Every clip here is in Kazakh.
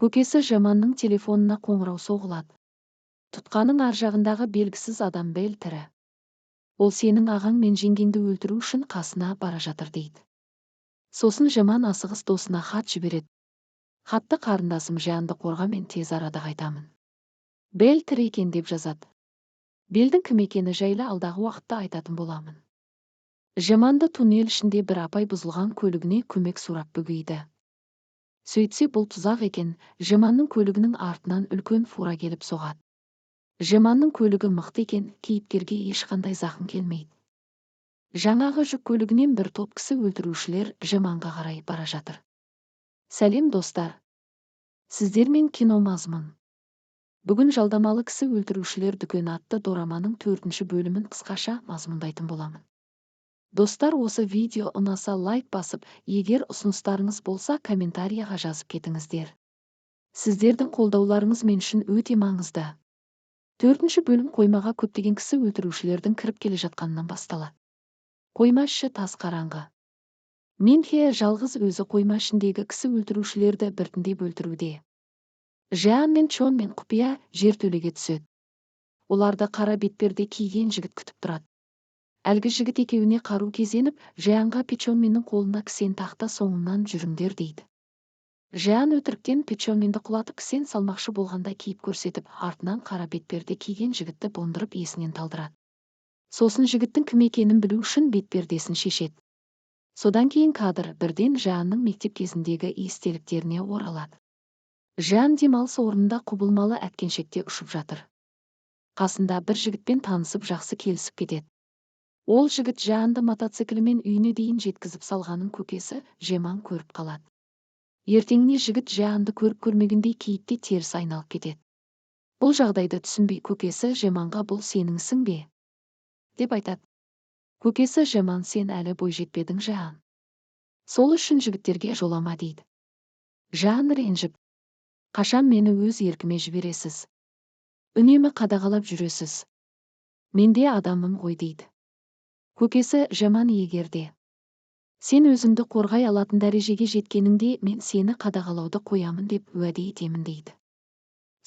Көкесі Жаманның телефонына қоңырау соғылады. Тұтқаның ар жағындағы белгісіз адам Бел тірі. Ол сенің ағаң мен жеңгеңді өлтіру үшін қасына бара жатыр дейді. Сосын Жаман асығыс досына хат жібереді. Хатты қарындасым Жанды қорға, мен тез арада қайтамын. Бел тірі екен деп жазады. Белдің кім екені жайлы алдағы уақытта айтатын боламын. Жаманды туннель ішінде бір апай бұзылған көлігіне көмек сұрап бөгейді. Сөйтсе, бұл тұзақ екен. Жаманның көлігінің артынан үлкен фура келіп соғады. Жаманның көлігі мықты екен, кейіпкерге ешқандай зақым келмейді. Жаңағы жүк көлігінен бір топ кісі өлтірушілер Жаманға қарай бара жатыр. Сәлем, достар! Сіздермен Кино Мазмұн. Бүгін «Жалдамалы кісі өлтірушілер дүкені» атты дораманың төртінші бөлімін қысқаша мазмұндайтын боламын. Достар, осы видео ұнаса, лайк басып, егер ұсыныстарыңыз болса, комментарияға жазып кетіңіздер. Сіздердің қолдауларыңыз мен үшін өте маңызды. Төртінші бөлім қоймаға көптеген кісі өлтірушілердің кіріп келе жатқанынан басталады. Қойма іші тас қараңғы. Минхе жалғыз өзі қойма ішіндегі кісі өлтірушілерді біртіндеп өлтіруде. Жан мен Чон мен құпия жертөлеге түседі. Оларды қара бетперде киген жігіт күтіп тұрады. Әлгі жігіт екеуіне қару кезеніп, Жанға Печонменнің қолына кісен тақта, соңымнан жүріңдер дейді. Жан өтіріктен Печонменді құлатып, кісен салмақшы болғанда кейіп көрсетіп, артынан қара бетперде киген жігітті буындырып, есінен талдырады. Сосын жігіттің кім екенін білу үшін бетпердесін шешеді. Содан кейін кадр бірден Жанның мектеп кезіндегі естеліктеріне оралады. Жан демалыс орнында құбылмалы әткеншекте ұшып жатыр. Қасында бір жігітпен танысып, жақсы келісіп кетеді. Ол жігіт Жанды мотоциклімен үйіне дейін жеткізіп салғанын көкесі Жеман көріп қалады. Ертеңіне жігіт Жанды көріп көрмегендей кейіпте теріс айналып кетеді. Бұл жағдайды түсінбей, көкесі Жеманға: «Бұл сенің ісің бе?» деп айтады. Көкесі Жеман: «Сен әлі бойжетпедің, Жан. Сол үшін жігіттерге жолама», – дейді. Жан ренжіп: «Қашан мені өз еркіме жібересіз? Үнемі қадағалап жүресіз. Мен де адаммын ғой», – дейді. Көкесі Жаман: «Егерде сен өзіңді қорғай алатын дәрежеге жеткеніңде, мен сені қадағалауды қоямын деп уәде етемін», – дейді.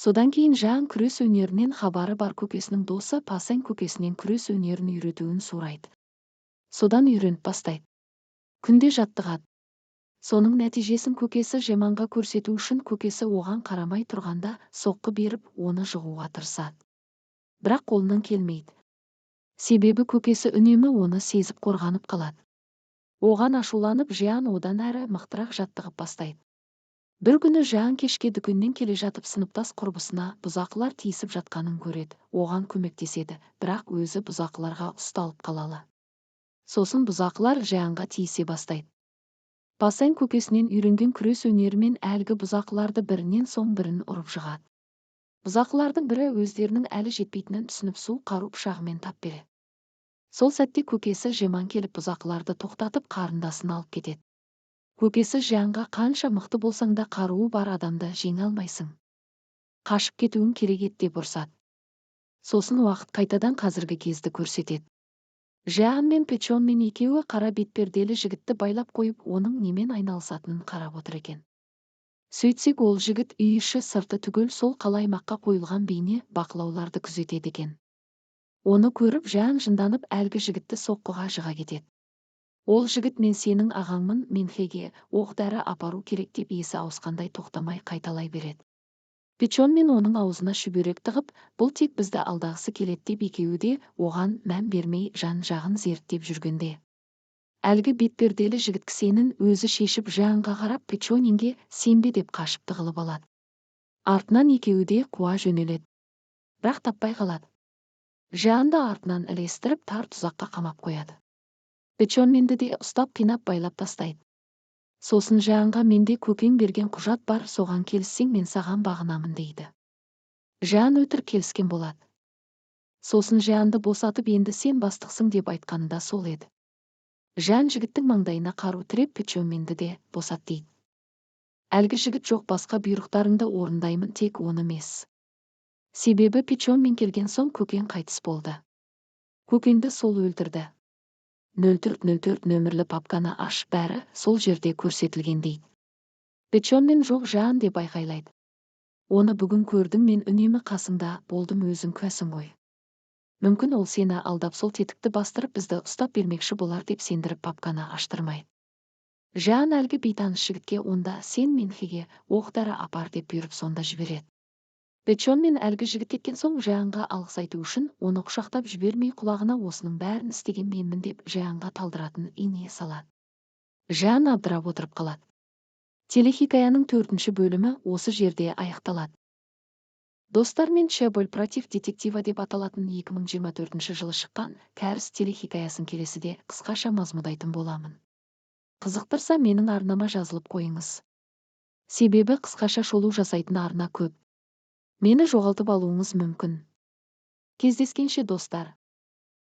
Содан кейін Жан күрес өнерінен хабары бар көкесінің досы Пасен көкесінен күрес өнерін үйретуін сұрайды. Содан үйреніп бастайды. Күнде жаттығады. Соның нәтижесін көкесі Жеманға көрсету үшін көкесі оған қарамай тұрғанда соққы беріп, оны жығуға тырысады. Бірақ қолынан келмейді. Себебі көкесі үнемі оны сезіп, қорғанып қалады. Оған ашуланып, Жан одан әрі мықтырақ жаттығып бастайды. Бір күні Жан кешке дүкеннен келе жатып, сыныптас құрбысына бұзақылар тиісіп жатқанын көреді, оған көмектеседі, бірақ өзі бұзақыларға ұсталып қалады. Сосын бұзақылар Жанға тиісе бастайды. Пасен көкесінен үйренген күрес өнерімен әлгі бұзақыларды бірінен соң бірін ұрып жығады. Бұзақылардың бірі өздерінің әлі жетпейтінін түсініп, су қару пышағымен тап береді. Сол сәтте көкесі Жеман келіп, бұзақыларды тоқтатып, қарындасын алып кетеді. Көкесі Жанға: «Қанша мықты болсаң да, қаруы бар адамды жеңе алмайсың. Қашып кетуің керек еді», – деп ұрсады. Сосын уақыт қайтадан қазіргі кезді көрсетеді. Жан мен Печонмен екеуі қара бетперделі жігітті байлап қойып, оның немен айналысатынын қарап отыр екен. Сөйтсек, ол жігіт үй іші сырты түгел сол қала аймаққа қойылған бейне бақылауларды күзетеді екен. Оны көріп, Жан жынданып, әлгі жігітті соққыға жыға кетеді. Ол жігіт: «Мен сенің ағаңмын, Минхеге оқ дәрі апару керек», – деп есі ауысқандай тоқтамай қайталай береді. Печонмен оның аузына шүберек тығып, бұл тек бізді алдағысы келеді деп, екеуі де оған мән бермей, жан-жағын зерттеп жүргенде, әлгі бетперделі жігіт кісенін өзі шешіп, Жанға қарап, Печонинге сенбе деп қашып тығылып алады. Артынан екеуі де қуа жөнеледі. Бірақ таппай қалады. Жанды артынан ілестіріп, тар тұзаққа қамап қояды. Печонменді де ұстап, қинап, байлап тастайды. Сосын Жанға: «Менде көкең берген құжат бар, соған келіссең, мен саған бағынамын», – дейді. Жан өтірік келіскен болады. Сосын Жанды босатып, «Енді сен бастықсың» деп айтқаны да сол еді. Жан жігіттің маңдайына қару тіреп, Печонменді де босат дейді. Әлгі жігіт: «Жоқ, басқа бұйрықтарыңды орындаймын, тек оны емес. Себебі Печонмен келген соң көкең қайтыс болды. Көкеңді сол өлтірді. 0404 нөмірлі папканы аш, бәрі сол жерде көрсетілген», – дейді. Печонмен: «Жоқ, Жан», – деп айқайлайды. Оны бүгін көрдің, мен үнемі қасыңда болдым, өзің куәсің ғой. Мүмкін, ол сені алдап, сол тетікті бастырып, бізді ұстап бермекші болар деп сендіріп, папканы аштырмайды. Жан әлгі бейтаныс жігітке: «Онда сен Минхиге оқ дәрі апар», – деп бұйырып, сонда жібереді. Печон мен әлгі жігіт кеткен соң, Жанға алғыс айту үшін оны құшақтап жібермей, құлағына «осының бәрін істеген менмін» деп Жанға талдыратын ине салады. Жан абдырап отырып қалады. Телехикаяның төртінші бөлімі осы жерде аяқталады. Достар, мен «Чэболь против детектива» деп аталатын 2024 жылы шыққан кәріс телехикаясын келесіде қысқаша мазмұндайтын боламын. Қызықтырса, менің арнама жазылып қойыңыз, себебі қысқаша шолу жасайтын арна көп, мені жоғалтып алуыңыз мүмкін. Кездескенше, достар!